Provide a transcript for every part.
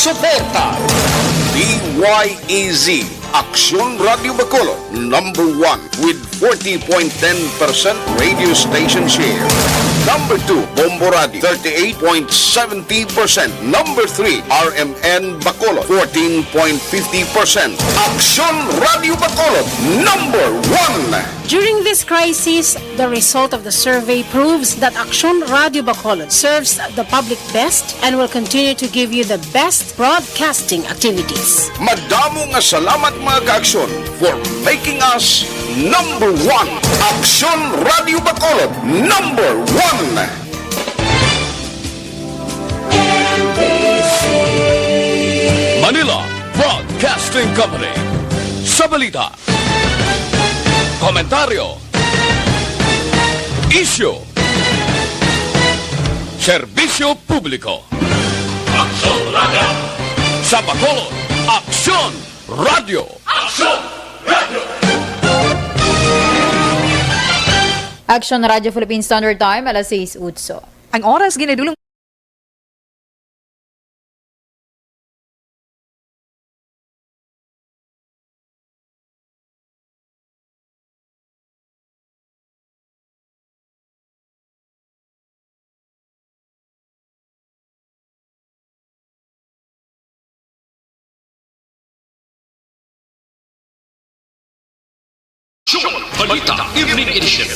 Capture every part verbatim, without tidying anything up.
Suporta. D Y E Z, Aksyon Radio Bacolod, number one with forty point ten percent radio station share. Number two, Bombo Radio, thirty-eight point seventy percent. Number three, R M N Bacolod, fourteen point fifty percent. Aksyon Radio Bacolod, number one. During this crisis, the result of the survey proves that Aksyon Radio Bacolod serves the public best and will continue to give you the best broadcasting activities. Madamo nga salamat, mga ka-Aksyon, for making us number one. Aksyon Radio Bacolod, number one. Manila Broadcasting Company. Sa balita, komentaryo, isyu, serbisyo publiko. Aksyon Radio. Sa Bacolod, Aksyon Radio. Aksyon Radio. Aksyon Radio Philippine Standard Time, alas sais utso. Ang oras ginadulong Balita Evening Edition.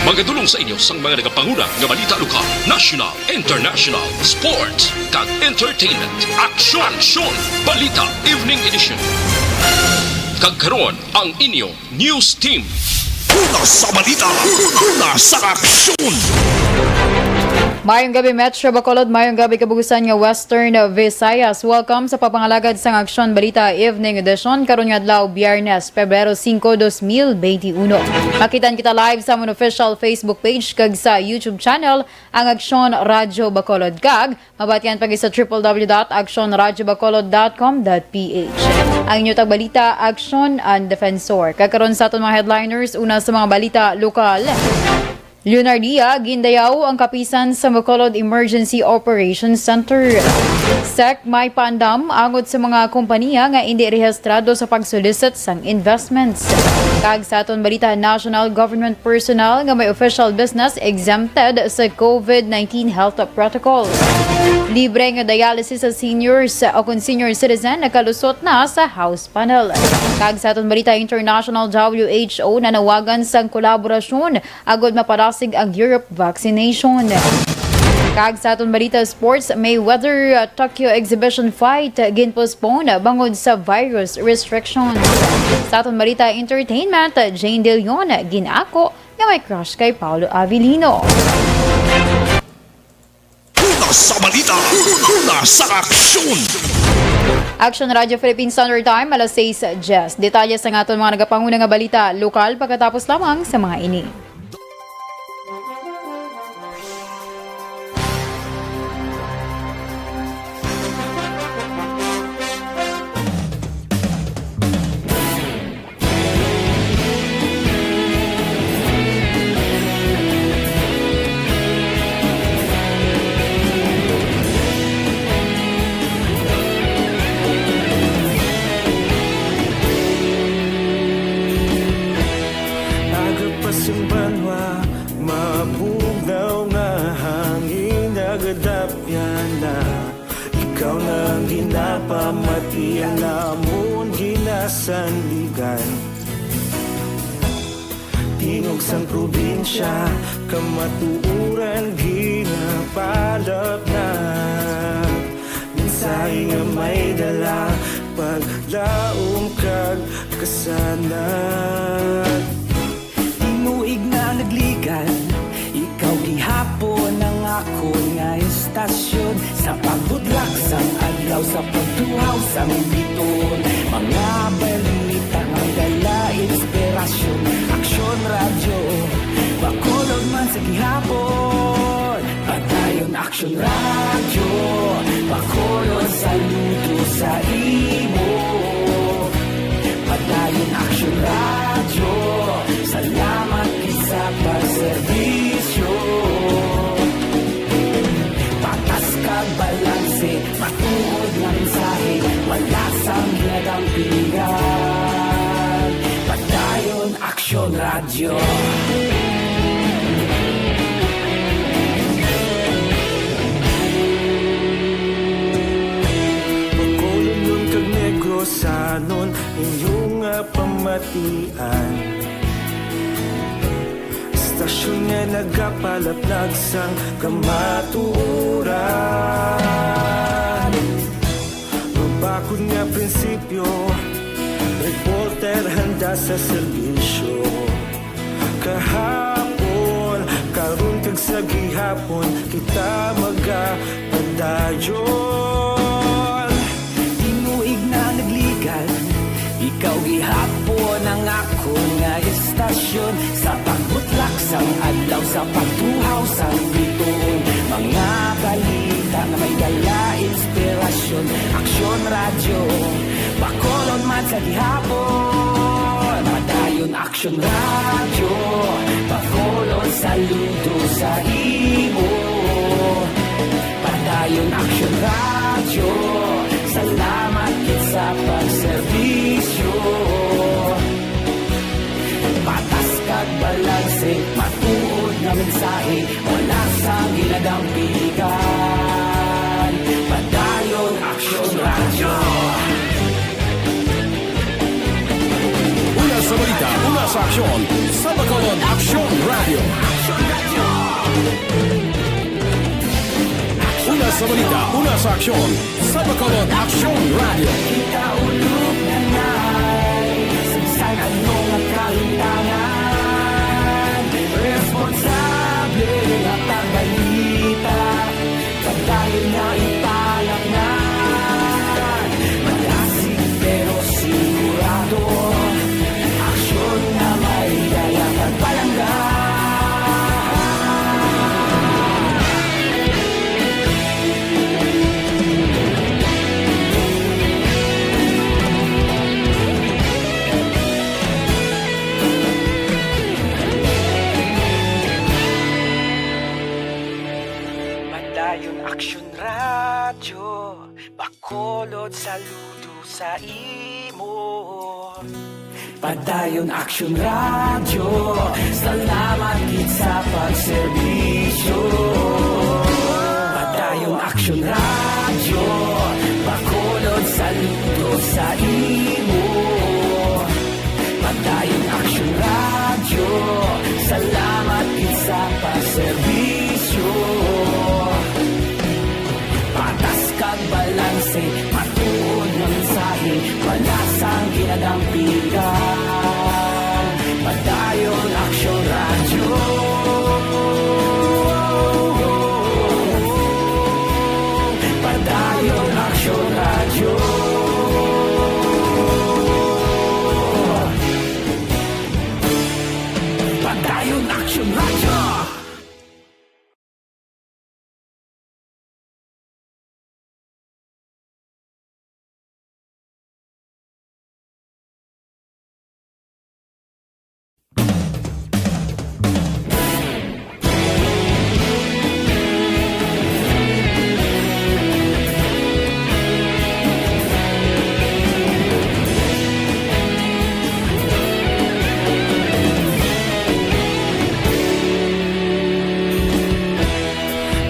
Magadulong sa inyo sang mga nagapanguna nga balita lokal, national, international, sports, kag entertainment. Aksyon! Aksyon! Balita Evening Edition. Kag karon, ang inyo news team. Una sa balita, una sa aksyon. Mayong gabi, Metro Bacolod. Mayong gabi, kabugusan nga Western Visayas. Welcome sa pagpangalagad sang Aksyon Balita Evening Edition karon nga adlaw, Biyernes, Pebrero singko, dos mil benti uno. Makitaan kita live sa amon official Facebook page kag sa YouTube channel, ang Aksyon Radyo Bacolod, kag mabatian pa gid sa triple W dot aksyon radyo bacolod dot com dot P H. Ang inyo tagbalita, Aksyon and Defensor. Kag karon sa aton mga headliners, una sa mga balita lokal. Leonardia, gindayaw ang kapisan sa Bacolod Emergency Operations Center. Sec may paandam angot sa mga kompanya nga indi rehistrado sa pag-solicit sang investments. Kag sa aton balita national, government personnel nga may official business exempted sa COVID nineteen health protocol. Libre nga dialysis sa seniors o kon senior citizen nakalusot na sa House panel. Kag sa aton balita international, W H O nanawagan sang kolaborasyon agod mapadasig ang Europe vaccination. Kag sa aton balita sports, Mayweather, uh, Tokyo exhibition fight, uh, ginpostpone bangod sa virus restrictions. Sa aton balita entertainment, uh, Jane De Leon, uh, gin-ako nga may crush kay Paolo Avellino. Una sa balita, una sa aksyon. Action Radio Philippine Standard Time, alas sais diyes. Detalye sa aton mga nagapanguna nga balita lokal pagkatapos lamang sa mga ini. Aga pa sing banwa, mabugnaw nga hangin, nagadapyan na. Ikaw na ang ginapamati, ang amon ginasandigan. Tingog sang probinsya, kamatuoran ginapalapnat. Mensahe nga may dala, paglaom kag kasanag. Tinuig na nagligan, ikaw gihapon ang akon nga estasyon. Sa pagbudlak sang adlaw, sa pagtuhaw sang biton, mga balita nga dala inspirasyon. Aksyon Radyo Bacolod man sa gihapon. Padayon Aksyon Radyo Bacolod, saludo sa imo. Padayon Aksyon Radyo, salamat gid sa pagserbisyo. Patas kag balanse, Radyo. Bacolodnon kag Negrosanon, inyo nga pamatian. Istasyon nga nagapalaplag sang kamatuoran. Mabakod nga prinsipyo, reporter handa sa serbisyo. Kahapon, karon kag sa gihapon, kita magapadayon. Tinuig na nagligan, ikaw gihapon ang akon nga istasyon. Sa pagbutlak sang adlaw, sa pagtuhaw sang bituon, mga balita nga may dala inspirasyon. Aksyon Radyo, Bacolod man sa gihapon. Padayon Aksyon Radyo, Bacolod saludo sa imo. Padayon Aksyon Radyo, salamat gid sa pagserbisyo. Patas kag balanse, matuod nga mensahe, wala sang ginadampigan. Padayon Aksyon Radyo. Una sa balita, una sa aksyon, sa Bacolod Aksyon Radyo. Una sa balita, una sa aksyon, sa Bacolod Aksyon Radyo. Kita ulog na nai, sa bisan ano nga kalimtangan, responsable nga pagbalita. Padayon na ipalaknay, malasig pero sigurado. Aksyon na may dala kag palangga. Padayon Aksyon Radyo, Bacolod saludo sa imo. Padayon Aksyon Radyo, salamat gid sa pagserbisyo. Padayon Aksyon Radyo, Bacolod saludo sa imo. Padayon Aksyon Radyo, salamat gid sa pagserbisyo. Patas kag balanse, matuod nga mensahe, wala sang ginadampigan. Padayon Aksyon Radyo. Padayon Aksyon Radyo. Padayon Aksyon Radyo.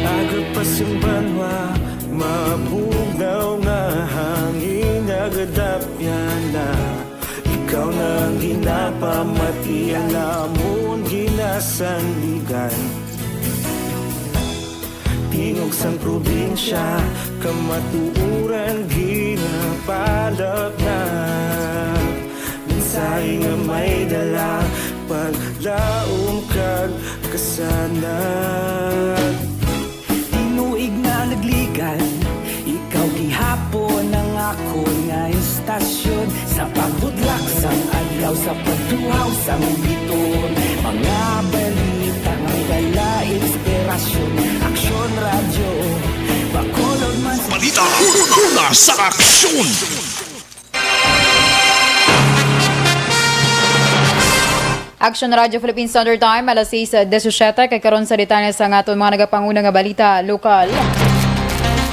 Aga pa sing banwa, mabugnaw nga hangin nagadapyan na. Ikaw na ang ginapamatian namon ginasandigan. Tingog sang probinsya, kamatuoran ginapalapnag. Mensahe nga may dala, paglaom kag kasanag. Tinuig na nagligan, ikaw gihapon ang akon nga istasyon. Sa pagbutlak sang adlaw, sa pagtuhaw sang bituon, mga balita nga may dala inspirasyon. Aksyon Radyo, Bacolod man sa Balita, una sa aksyon. Action Radio Philippine Standard Time, alas sais diecisiete, kag karon sa detalye sa aton mga nagapanguna nga balita lokal.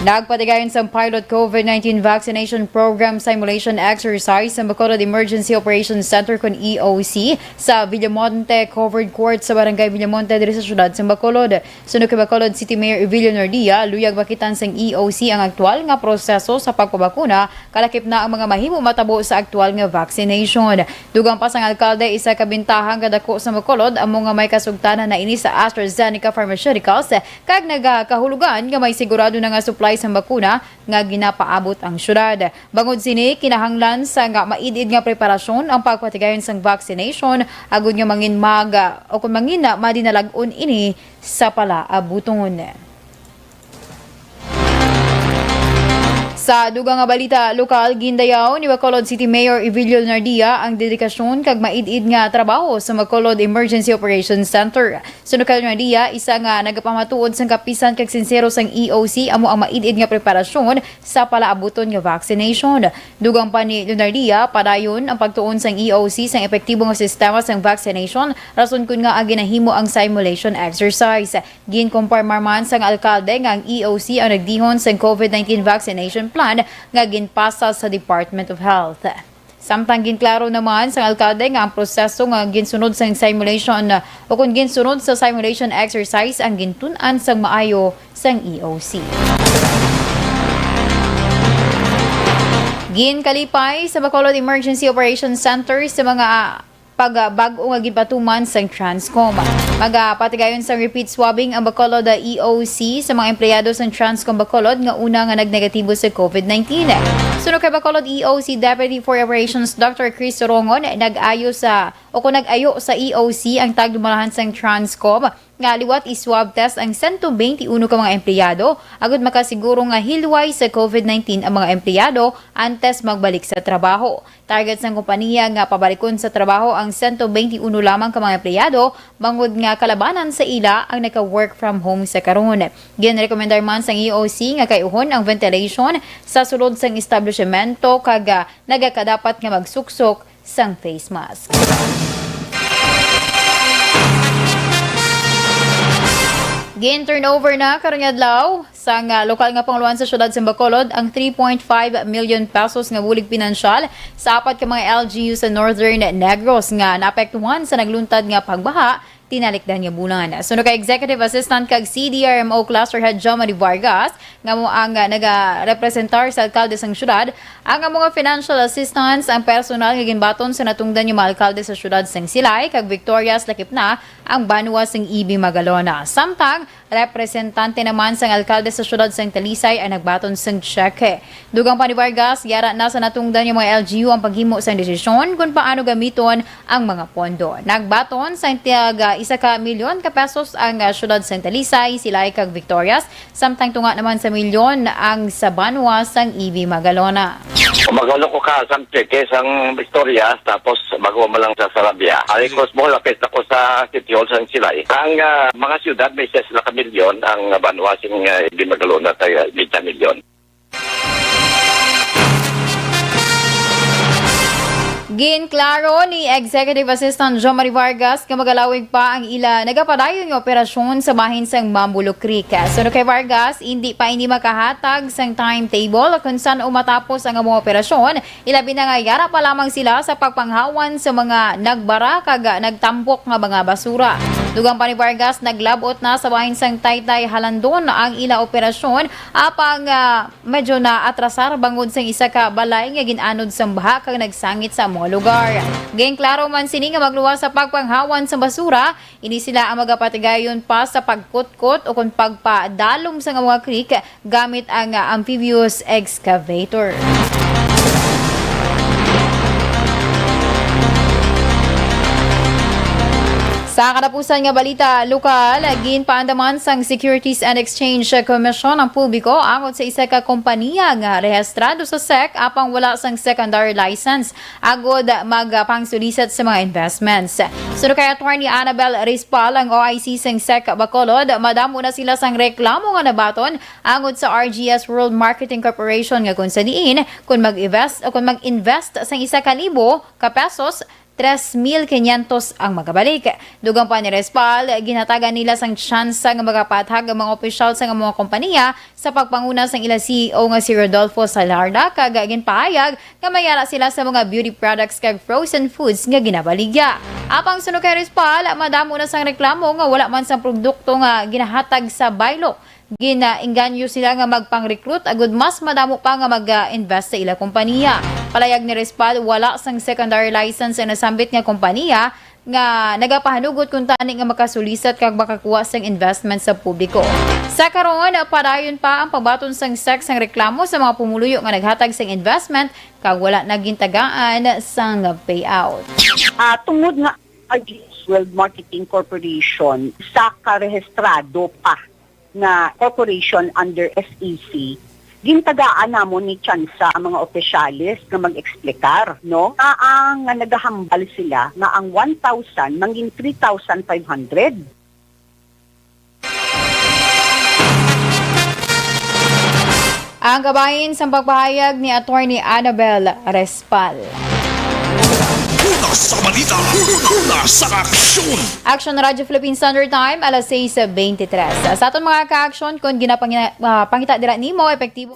Nagpatigayon sang pilot COVID nineteen vaccination program simulation exercise sa Bacolod Emergency Operations Center, kun E O C, sa Villamonte Covered Court sa Barangay Villamonte, diri sa siyudad sa Bacolod. Suno kay Bacolod City Mayor Evilio Nardia, luyag makitan sang E O C ang aktual nga proseso sa pagpabakuna, kalakip na ang mga mahimo matabo sa aktual nga vaccination. Dugang pa sang alkalde, isa ka bintahang kadako sa Bacolod amo nga may kasugtanan na ini sa AstraZeneca Pharmaceuticals, kag nagakahulugan nga may sigurado na nga supply sang bakuna nga ginapaabot ang syudad. Bangod sini, kinahanglan sa nga maid-id nga preparasyon ang pagpatigayon sang vaccination, agud nga mangin mag, o kung mangin na madinalag-on ini sa palaabuton. Sa dugang nga balita lokal, gindayaw ni Bacolod City Mayor Evilio Nardia ang dedikasyon kag maid-id nga trabaho sa Bacolod Emergency Operations Center. Suno kay Nardia, isa nga nagapamatuod sang kapisan kag sinsero sang E O C amo ang maid-id nga preparasyon sa palaabuton nga vaccination. Dugang pa ni Leonardia, padayon ang pagtuon sang E O C sang epektibo nga sistema sang vaccination, rason kun nga ginahimo ang simulation exercise. Ginkumpirmar man sang alkalde nga ang E O C ang nagdihon sang COVID nineteen vaccination plan nga ginpasa sa Department of Health. Samtang ginklaro naman sang alkalde nga ang proseso nga ginsunod sang simulation o kung ginsunod sa simulation exercise ang gintun-an sang maayo sang E O C. Ginkalipay sa Bacolod Emergency Operations Center sa mga pagbag-o nga ginpatuman sang Transcom. Magapatigayon sang repeat swabbing ang Bacolod E O C sa mga empleyado sang Transcom Bacolod nga una nga nagnegatibo sa COVID nineteen. Suno kay Bacolod E O C Deputy for Operations Doctor Chris Sorongon, nag-ayo sa o kung nag-ayo sa E O C ang tagdumalahan sang Transcom nga liwat i-swab test ang sento bente uno ka mga empleyado, agud makasiguro nga hilway sa COVID nineteen ang mga empleyado antes magbalik sa trabaho. Target sang kompanya nga pabalikon sa trabaho ang sento bente uno lamang ka mga empleyado, bangod nga kalabanan sa ila ang naka-work from home sa karon. Ginrekomendar man sang E O C nga kay-uhon ang ventilation sa sulod sang establishmento kag, ah, nagakadapat nga magsuksok sang face mask. Gin-turnover na karon nga adlaw sang, ah, lokal nga panguloan sa siyudad sa Bacolod ang three point five million pesos nga bulig pinansyal sa apat ka mga L G U sa Northern Negros nga naapektuhan sa nagluntad nga pagbaha tinalikdan nga bulan. Suno kay Executive Assistant kag C D R M O Cluster Head Jomari Vargas, nga amo ang, ah, nagarepresentar sa alkalde sang siyudad, ang amo nga financial assistance ang personal nga ginbaton sa natungdan nga mga alkalde sa siyudad sang Silay kag Victorias, lakip na ang banwa sang E B Magalona. Samtang representante naman sang alkalde sa siyudad sang Talisay ang nagbaton sang tseke. Dugang pa ni Vargas, yara na sa natungdan nga mga L G U ang paghimo sang desisyon kon paano gamiton ang mga pondo. Nagbaton sang tiag isa ka milyon ka pesos ang, ah, siyudad sang Talisay, Silay kag Victorias, samtang tunga naman sa milyon ang sa banwa sang E B Magalona. Magalo ko ka sang tseke sang Victorias, tapos bago mo lang sa Sarabia. Ay, ko mo lapit ako sa City Hall sang Silay. Ang, ah, mga siyudad may siyas na ka milyon, ang banwa sing, ah, E B Magalona tayo, bita milyon. Ginklaro ni Executive Assistant Jomari Vargas nga magalawig pa ang ila nagapadayon nga operasyon sa bahin sang Mambulo Creek. Suno kay Vargas, hindi pa ini makahatag sang timetable kung san-o matapos ang among operasyon, ilabi na nga yara pa lamang sila sa pagpanghawan sa mga nagbara kag nagtampok nga mga basura. Dugang pa ni Vargas, naglabot na sa bahin sang Taytay Halandon ang ila operasyon, apang, ah, medyo naatrasar bangod sang isa ka balay nga gin-anod sang baha kag nagsangit sa amo nga lugar. Ginklaro man sini nga magluwas sa pagpanghawan sa basura, ini sila ang magapatigayon pa sa pagkutkot o kon pagpadalom sang amo nga creek gamit ang, ah, amphibious excavator. Sa katapusan nga balita lokal, ginpaandaman sang Securities and Exchange Commission ang publiko angot sa isa ka kompanya nga rehistrado sa sec apang wala sang secondary license agud magpangsulisit sa mga investments. Suno kay Attorney Annabel Rispal, ang O I C sang sec Bacolod, madamo na sila sang reklamo nga nabaton angot sa R G S World Marketing Corporation nga kung sa diin, kung mag-invest o kung mag-invest sang isa ka libo ka pesos, tres mil quinientos ang magabalik. Dugang pa ni Respal, ginhatagan nila sang tsansa nga makapathag ang mga opisyal sa mga kompanya sa pagpanguna sang ila C E O nga si Rodolfo Salarda, kag ginpahayag nga mayara sila sa mga beauty products kag frozen foods nga ginabaligya. Apang suno kay Respal, madamo na sang reklamo nga wala man sang produkto nga ginahatag sa baylo. Ginainganyo sila nga magpang-recruit agud mas madamo pa nga mag-invest sa ila kompanya. Palayag ni Respal, wala sang secondary license ang nasambit nga kompanya nga nagapahanugot kuntani nga makasulisat kag makakuha sang investment sa publiko. Sa karon, padayon pa ang pagbaton sang sec sang reklamo sa mga pumuluyo nga naghatag sang investment kag wala na gintagaan sang payout. Ah, tungod nga Argis World Marketing Corporation, sa karehistrado pa nga corporation under S E C, gintagaan namon ni tsansa ang mga opisyales nga mag-eksplikar, no? Ang nga nagahambal sila nga ang one thousand mangin three thousand five hundred. Ang kabahin sang pagpahayag ni Attorney Annabel Respal. Una sa balita, una sa aksyon. Action Radyo Philippine Standard Time, alas sais beintitres. Sa aton mga ka-aksyon, kung ginapangina-, ah, pangita dira nimo, epektibo.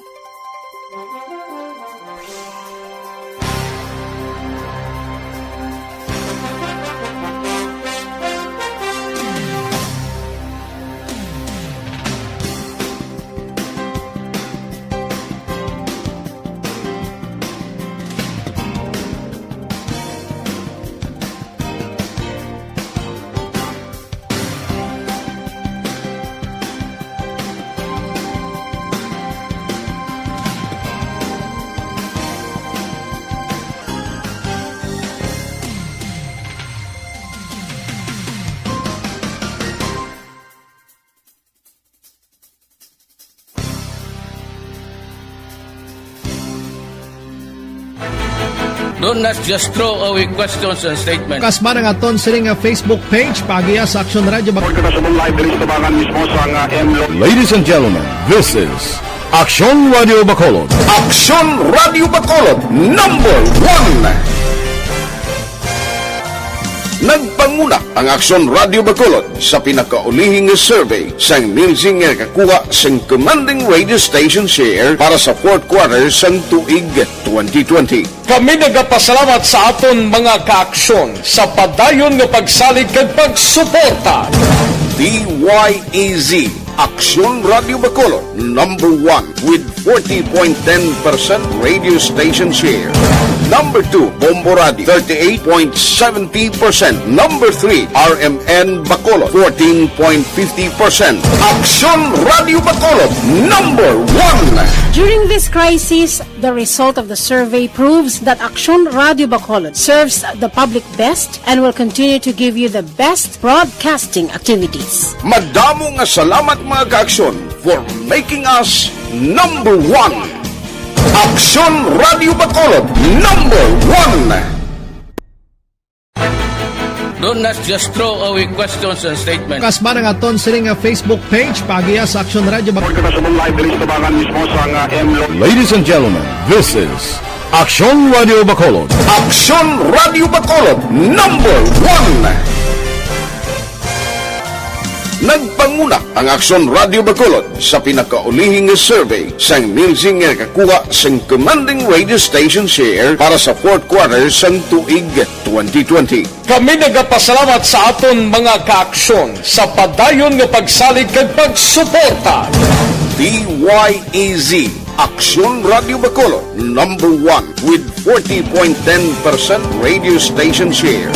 Don't, let's just throw away questions and statements. Kasman ang aton sini nga Facebook page, paagiha sa Aksyon Radyo Bac- Report ka na sa live diri sa tabangan mismo sa nga M Lo- Ladies and gentlemen, this is Aksyon Radyo Bacolod. Aksyon Radyo Bacolod, number one. Nagpanguna ang Aksyon Radyo Bacolod sa pinakaulihi nga survey sang Nielsen nga nakakuha sang commanding radio station share para sa fourth quarter sang tuig twenty twenty. Kami nagapasalamat sa aton mga kaaksyon sa padayon nga pagsalig kag pagsuporta. D Y E Z, Aksyon Radyo Bacolod, number one with forty point ten percent radio station share. Number two, Bombo Radio, thirty-eight point seventy percent. Number three, R M N Bacolod, fourteen point fifty percent. Aksyon Radyo Bacolod, number one. During this crisis, the result of the survey proves that Aksyon Radyo Bacolod serves the public best and will continue to give you the best broadcasting activities. Madamo nga salamat, mga kaaksyon, for making us number one. Aksyon Radyo Bacolod, number one. Don't, let's just throw away questions and statements. Kasman ang aton sini nga Facebook page, paagiha sa Aksyon Radyo Bac- Report ka na sa live diri sa tabangan mismo sa nga M Lo- Ladies and gentlemen, this is Aksyon Radyo Bacolod. Aksyon Radyo Bacolod, number one. Nagpanguna ang Aksyon Radyo Bacolod sa pinakaulihi nga survey sang Nielsen nga nakakuha sang commanding radio station share para sa fourth quarter sang tuig twenty twenty. Kami nagapasalamat sa aton mga kaaksyon sa padayon nga pagsalig kag pagsuporta. D Y E Z, Aksyon Radyo Bacolod, number one with forty point ten percent radio station share.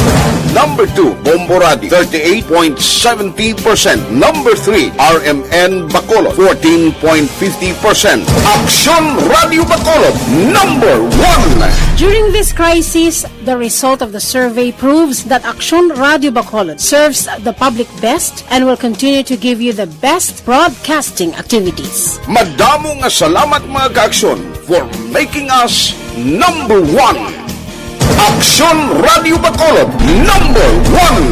Number two, Bombo Radio, thirty-eight point seventy percent. Number three, R M N Bacolod, fourteen point fifty percent. Aksyon Radyo Bacolod, number one. During this crisis, the result of the survey proves that Aksyon Radyo Bacolod serves the public best and will continue to give you the best broadcasting activities. Madamo nga salamat, mga kaaksyon, for making us number one. Aksyon Radyo Bacolod, number one.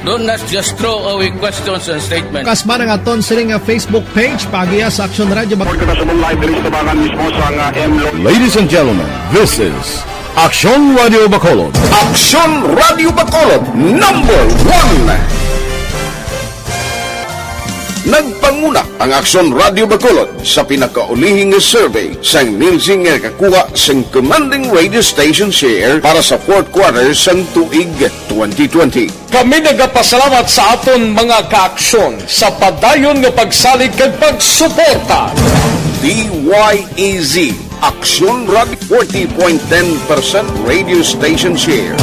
Don't, let's just throw away questions and statements. Kasman ang aton sini nga Facebook page, paagiha sa Aksyon Radyo Bac- Report ka na sa live diri sa tabangan mismo sa nga M Lo- Ladies and gentlemen, this is Aksyon Radio Bacolod. Aksyon Radio Bacolod, number one. Nagpanguna ang Aksyon Radio Bacolod sa pinakaulihing survey sang Nielsen nga nakakuha sang commanding radio station share para sa fourth quarter sang tuig twenty twenty. Kami nagapasalamat sa aton mga kaaksyon sa padayon nga pagsalig kag pagsuporta. D Y E Z, Aksyon Radio, forty point ten percent radio station share.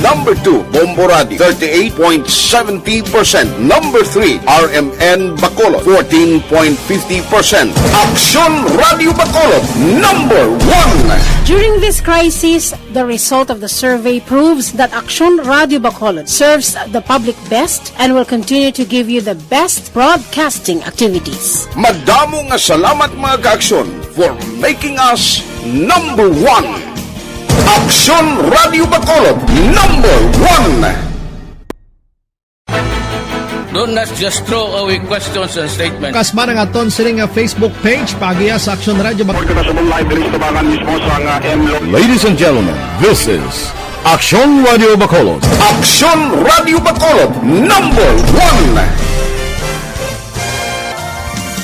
Number two, Bombo Radio, thirty-eight point seventy percent. Number three, R M N Bacolod, fourteen point fifty percent. Aksyon Radio Bacolod, number one. During this crisis, the result of the survey proves that Aksyon Radio Bacolod serves the public best and will continue to give you the best broadcasting activities. Madamo nga salamat, mga kaaksyon, for making us number one. Aksyon Radio Bacolod, number one. Don't not just throw away questions and statements. Kasman ang aton sini nga Facebook page, paagiha sa Aksyon Radio Bacolod. Kita sa live diri sa tabangan mismo sa nga M Lo- Ladies and gentlemen, this is Aksyon Radio Bacolod. Aksyon Radio Bacolod, number one.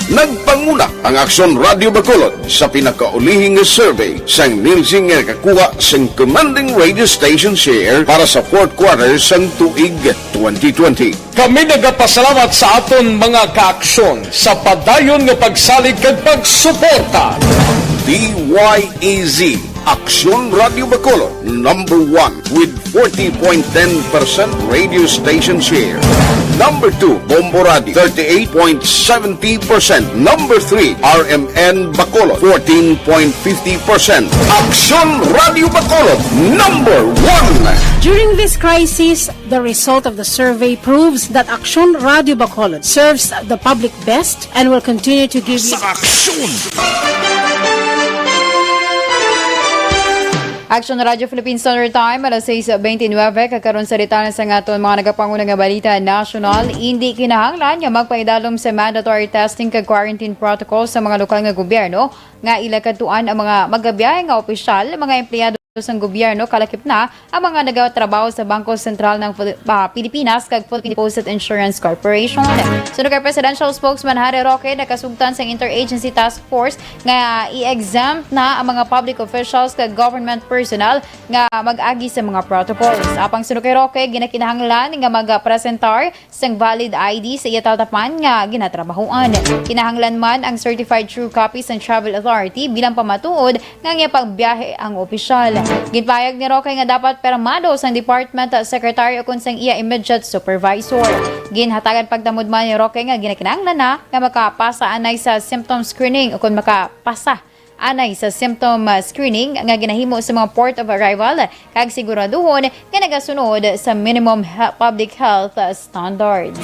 Nagpanguna ang Aksyon Radio Bacolod sa pinakaulihing survey sang Nielsen nga nakakuha sang commanding radio station share para sa fourth quarter sang tuig twenty twenty. Kami nagapasalamat sa aton mga kaaksyon sa padayon nga pagsalig kag pagsuporta. D Y E Z, Aksyon Radio Bacolod, number one with forty point ten percent radio station share. Number two, Bombo Radio, thirty-eight point seventy percent. Number three, R M N Bacolod, fourteen point fifty percent. Aksyon Radio Bacolod, number one. During this crisis, the result of the survey proves that Aksyon Radio Bacolod serves the public best and will continue to give you Sa aksyon! Action Radio Philippine Standard Time, alas sais bente nuebe, kag karon sa detalye sa aton mga nagapanguna nga balita nasyonal. Indi kinahanglan nga magpaidalom sa mandatory testing kag quarantine protocol sa mga lokal nga gobyerno nga ila kadtuan ang mga magabiyahe nga opisyal, mga empleyado sang gobyerno, kalakip na ang mga nagatrabaho sa Bangko Sentral ng Fili-, ah, Pilipinas kag Philippine Deposit Insurance Corporation. Suno kay Presidential Spokesman Harry Roque, nakasugtan sang Interagency Task Force nga i-exempt na ang mga public officials kag government personnel nga mag-agi sa mga protocols. Apang suno kay Roque, ginakinahanglan nga magapresentar sang valid I D sa iya tatapan nga ginatrabahoan. Kinahanglan man ang certified true copy sang travel authority bilang pamatuod nga ang iya pagbiyahe ang opisyal. Ginpahayag ni Roque nga dapat pirmado sang department secretary ukon sang iya immediate supervisor. Ginhatagan pagtamod man ni Roque nga ginakinahanglan na nga makapasa anay sa symptom screening ukon makapasa anay sa symptom, uh, screening nga ginahimo sa mga port of arrival, kag siguraduhon nga nagasunod sa minimum he-, public health, uh, standards.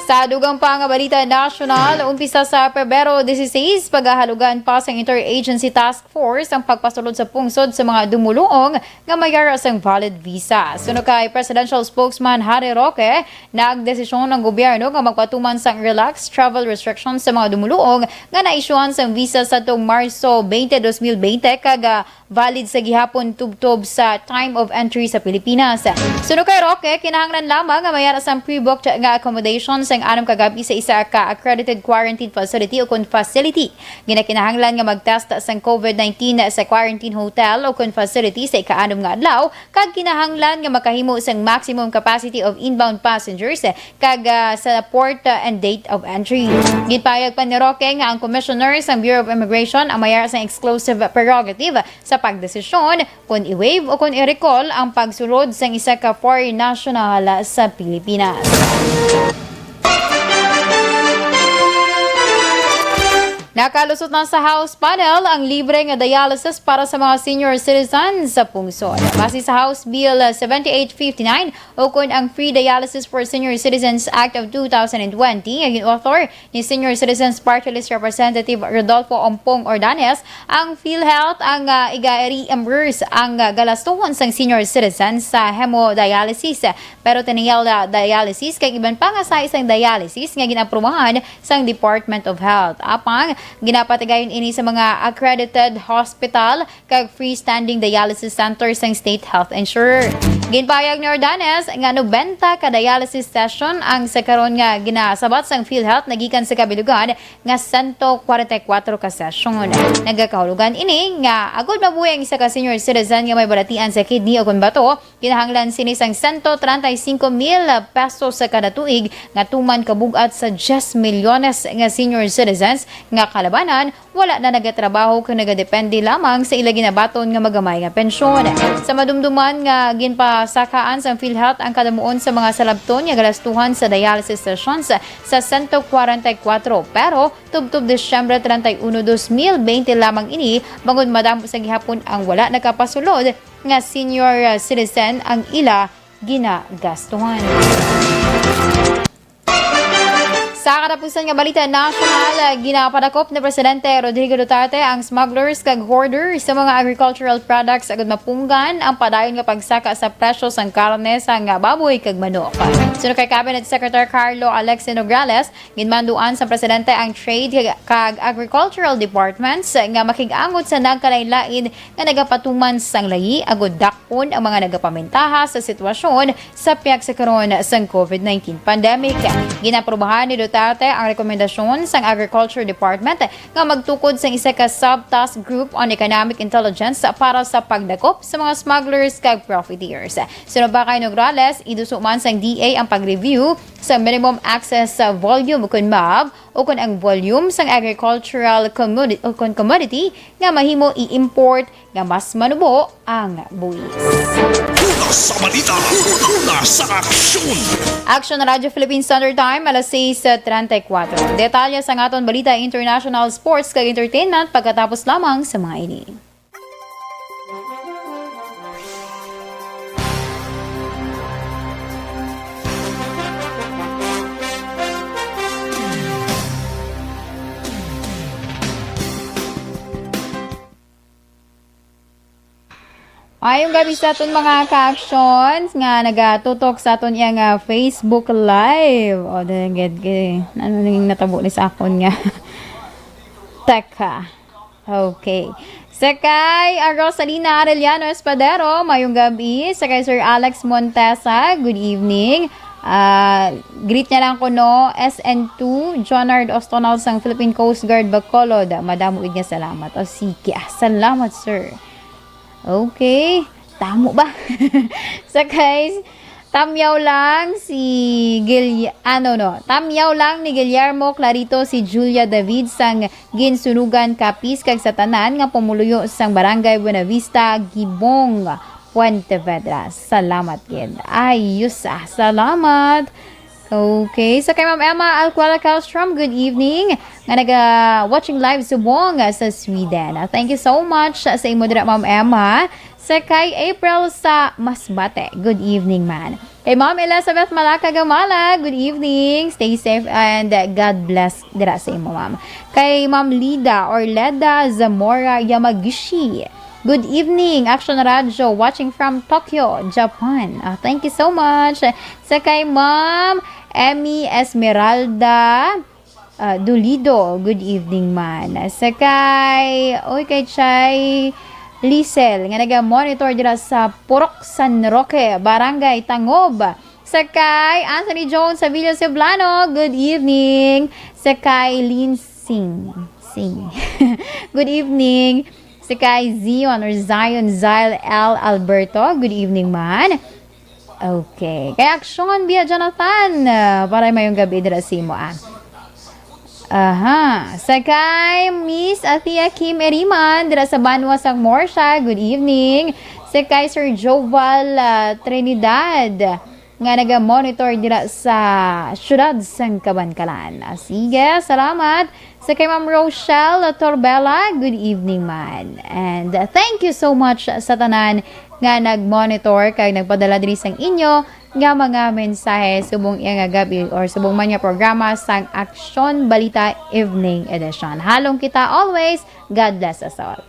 Sa dugang pa nga balita nasyonal, umpisa sa Pebrero dieciséis, pagahalugan pa sang Interagency Task Force ang pagpasulod sa pungsod sa mga dumuluong nga may ara sang valid visa. Suno kay Presidential Spokesman Harry Roque, nagdesisyon ang gobyerno nga magpatuman sang relaxed travel restrictions sa mga dumuluong nga naisyuhan sang visa sa tuong Marso twenty, twenty kag, ah, valid sa gihapon tubtob sa time of entry sa Pilipinas. Suno kay Roque, kinahanglan lamang nga may ara sang pre-booked nga accommodation sang anom ka gab-i sa isa ka accredited quarantine facility ukon facility. Ginakinahanglan nga mag-test sang covid nineteen sa quarantine hotel ukon facility sa ika-anom nga adlaw, kag kinahanglan nga makahimo sang maximum capacity of inbound passengers kag, ah, sa port, ah, and date of entry. Ginpahayag pa ni Roque nga ang Commissioner sang Bureau of Immigration ang may ara sang exclusive prerogative sa pagdesisyon kon i-waive o kon i-recall ang pagsulod sang isa ka foreign national sa Pilipinas. Nakalusot na sa House panel ang libre nga dialysis para sa mga senior citizens sa pungsod. Base sa House Bill seventy-eight fifty-nine, ukon ang Free Dialysis for Senior Citizens Act of two thousand and twenty, nga gin-author ni Senior Citizens Party List Representative Rodolfo Ompong Ordanes, ang PhilHealth ang, ah, iga-reimburse ang, ah, galastuhon sang senior citizens sa hemodialysis, peritoneal, ah, dialysis, kag iban pa nga sahi sang dialysis nga gin-aprubahan sang Department of Health. Apang Ginapatigayon ini sa mga accredited hospital kag freestanding dialysis center sang state health insurer. Ginpahayag ni Ordanes nga nobenta ka dialysis session ang sa karon nga ginasabat sang PhilHealth nagikan sa kabilugan nga sento kwarenta y kuwatro ka session. Nagakahulugan ini nga agod mabuhi ang isa ka senior citizen nga may balatian sa kidney o kon bato, kinahanglan sini sang sento treinta y cinco mil pesos sa kada tuig nga tuman kabug-at sa diyes milyones nga senior citizens nga kalabanan wala na nagatrabaho kag nagadepende lamang sa ila ginabaton nga magamay nga pensyon. Sa madumduman nga ginpasakaan sang PhilHealth ang kadamuon sa mga salabton nga galastuhan sa dialysis sessions sa sento kwarenta y kuwatro, pero tubtob Disyembre treinta y uno, dos mil veinte lamang ini, bangod madamo sa gihapon ang wala nakapasulod nga senior, uh, citizen ang ila ginagastuhan. Sa katapusan nga balita nasyonal, ginapadakop ni Presidente Rodrigo Duterte ang smugglers kag hoarders sa mga agricultural products agud mapunggan ang padayon nga pagsaka sa presyo sang karne sang baboy kag manok. Suno kay Cabinet Secretary Carlo Alexi Nograles, ginmanduan sa Presidente ang Trade kag Agricultural Departments nga makig-angot sa nagkalain-lain nga nagapatuman sang layi agud dakpon ang mga nagapamintaha sa sitwasyon sa pihak sa karon sang COVID nineteen pandemic. Ginaprobahan ni Duterte ang rekomendasyon sang Agriculture Department nga magtukod sang isa ka sub-task group on economic intelligence para sa pagdakop sa mga smugglers kag profiteers. Suno pa kay Nograles, iduso man sang D A ang pag-review sa minimum access sa volume, ukon MAV, ukon ang volume sang agricultural commodi-, ukon commodity nga mahimo i-import nga mas manubo ang buhis. Una sa balita, una sa aksyon. Aksyon Radyo Philippine Standard Time, alas sais treinta y cuatro. Detalye sa aton balita, international, sports, kag entertainment pagkatapos lamang sa mga ini. Maayong gabi sa aton mga ka-actions nga nagatutok sa aton iya nga Facebook Live. O, dagad kay, ano ning natabo ni sa akon nga? Teka. Okay. Sa kay, ah, Rosalina Arellano Espadero, mayong gabi. Sa kay Sir Alex Montesa, good evening. Ah, greet niya lang ko, no, S N two, Jonard Ostonal sang Philippine Coast Guard Bacolod. Madamo gid nga salamat. O, sige. Ah, salamat, sir. Okay. Tamo ba? Sa kay, tamyaw lang si Guil-, ano, no? Tamyaw lang ni Guillermo Clarito si Julia David sang Ginsunugan, Capiz, kag sa tanan nga pumuluyo sang Barangay Buenavista, Gibong, Fuentevedra. Salamat gid. Ayos, ah. Salamat. Okay. So, kay Ma'am Emma Alcuala Castrom, good evening. Nga naga-watching live subong sa Sweden. Ah, thank you so much sa imo dira, Ma'am Emma. Sa kay April sa Masbate, good evening, man. Kay Ma'am Elizabeth Malaka Gamala, good evening. Stay safe and, uh, God bless dira sa imo, ma'am. Kay Ma'am Lida or Leda Zamora Yamaguchi, good evening, Action Radio, watching from Tokyo, Japan. Ah, thank you so much. Sa kay Ma'am Emmy Esmeralda, ah, Dulido, good evening man. Sa kay, oy, kay Chay Lisel, nga naga-monitor dira sa Purok San Roque, Barangay Tangob. Sa kay Anthony Jones Sevilla Ceblano, good evening. Sa kay Lin Sing, Sing. Good evening. Sa kay Zion or Zion Zyle L Alberto, good evening man. Okay. Kay Aksyon via Jonathan, ah, para mayong gabi dira sa imo, ah. Aha. Sa kay Miss Athea Kim Eriman, dira sa Banwa sang Morsha, good evening. Sa kay Sir Joval, ah, Trinidad, nga naga-monitor dira sa siyudad sang Kabankalan. Ah, sige, salamat. Sa kay Ma'am Rochelle Torbella, good evening man. And, uh, thank you so much sa tanan nga nag-monitor kag nagpadala diri sang inyo nga mga mensahe subong iya nga gabi or subong man nga programa sang Aksyon Balita Evening Edition. Halong kita always. God bless us all.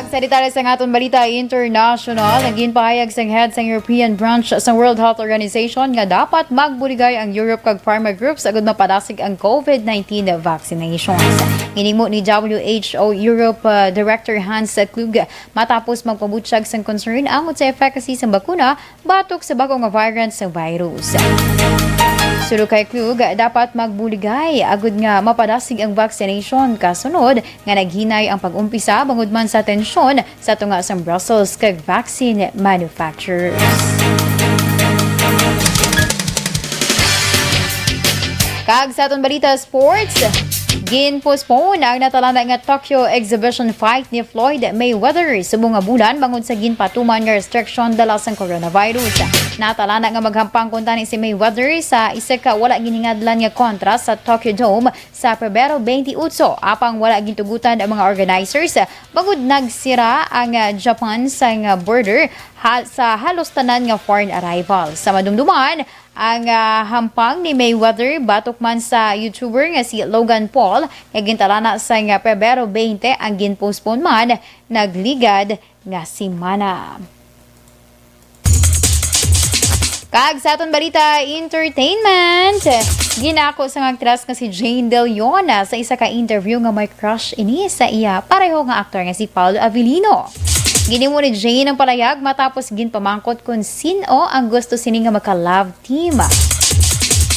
Sa detalye sang aton balita international, naging pahayag sang head sang European branch sa World Health Organization nga dapat magbuligay ang Europe kag pharma groups agud mapadasig ang covid nineteen vaccinations. Ginhimo ni W H O Europe, uh, Director Hans Kluge matapos magpabutyag sang concern angot sa efficacy sang bakuna batok sa bag-o nga variant sa virus. Suno kay Kluge, dapat magbuligay agud nga mapadasig ang vaccination kasunod nga naghinay ang pag-umpisa bangod man sa tensyon sa tunga sang Brussels kag vaccine manufacturers. Kag sa aton balita, sports, gin-postpone ang natalana nga Tokyo exhibition fight ni Floyd Mayweather subong nga bulan bangod sa ginpatuman nga restriction dala sang coronavirus. Natalana nga maghampang kuntani si Mayweather sa isa ka wala ginhingadlan nga kontra sa Tokyo Dome sa Pebrero twenty-eight, apang wala gintugutan ang mga organizers bangod nagsira ang, ah, Japan sang, ah, border ha-, sa halos tanan nga foreign arrival. Sa madumduman, ang, ah, hampang ni Mayweather batok man sa YouTuber nga si Logan Paul nga gintalana sang Pebrero twenty ang gin-postpone man nagligad nga semana. Kag sa aton balita, entertainment, ginako sang aktres nga si Jane De Leon sa isa ka interview nga may crush ini sa iya pareho nga aktor nga si Paolo Avellino. Ginhimo ni Jane ang palayag matapos ginpamangkot kon sin-o ang gusto sini nga maka-love team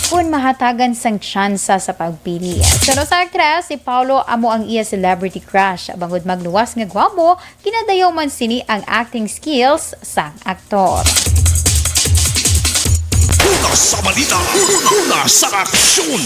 kon mahatagan sang tsansa sa pagpili. Suno sa aktres, si Paolo amo ang iya celebrity crush. Bangod magluwas nga gwapo, ginadayaw man sini ang acting skills sang aktor. Una sa balita, una sa aksyon.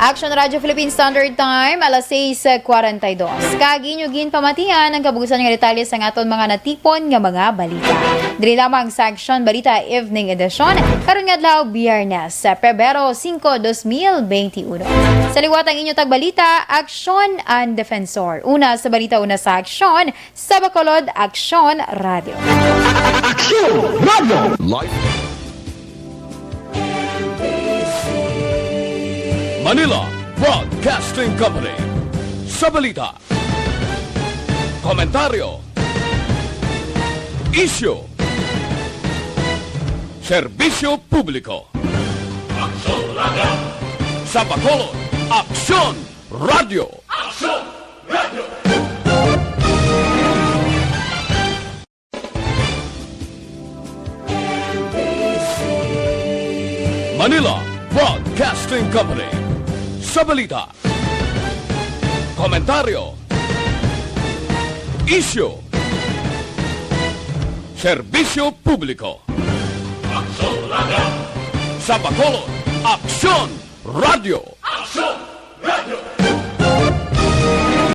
Action Radio Philippine Standard Time, alas sais cuarenta y dos. Kag inyo ginpamatian ang kabugusan nga detalye sang aton mga natipon nga mga balita. Diri lamang sa Action Balita Evening Edition, karon nga adlaw, Biyernes, sa Pebrero singko, dos mil benti uno. Sa liwat ang inyo tagbalita, Aksyon and Defensor. Una sa balita, una sa aksyon, sa Bacolod, Aksyon Radio. Aksyon Radio. Live. Manila Broadcasting Company. Sa balita, komentaryo, isyu, serbisyo publiko. Aksyon Radio. Sa Bacolod, Aksyon Radio. Aksyon Radio. Manila Broadcasting Company. Sa balita, komentaryo, isyu, serbisyo publiko. Aksyon Radio. Sa Bacolod, Aksyon Radio. Aksyon